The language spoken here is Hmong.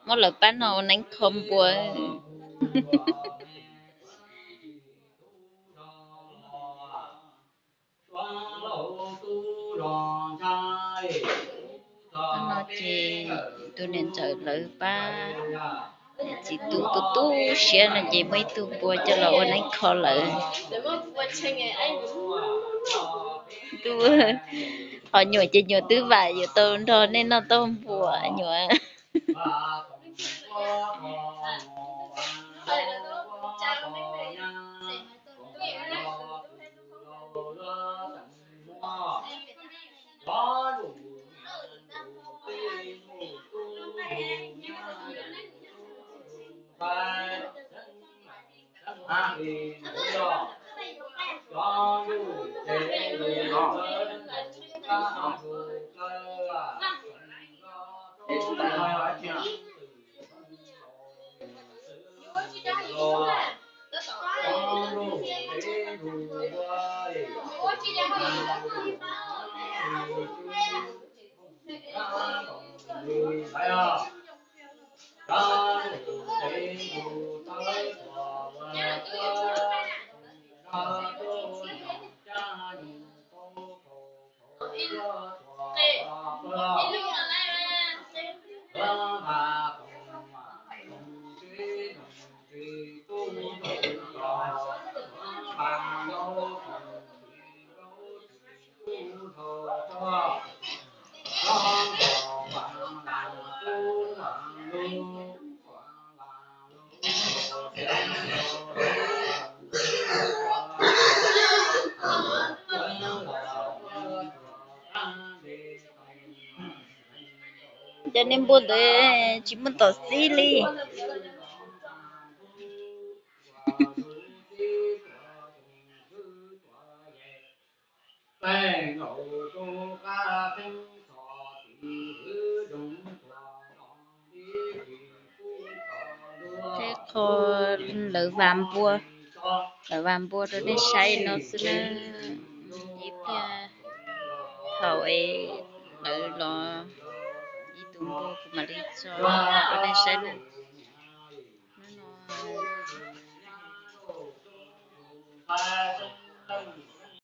Muab lawv pab no ua neeb kho npua. Hnub no ces tus niam ntxawm lawv pab txiv tub tu tu siab no ces muaj ib tug npua coj los ua neeb kho lawm. Ho nyuam ces nyuam twb vam yuav tau nrog nej noj tau npua nyuam. Cov niag npua ntawd tsis muaj tom xib li. Teb qho lawv vas npua, lawv vas npua rau nej saib no xwb na. Ib pliag thaum es lawv los ib tug npua kuv mam li tso rau nej saib na. Hnub no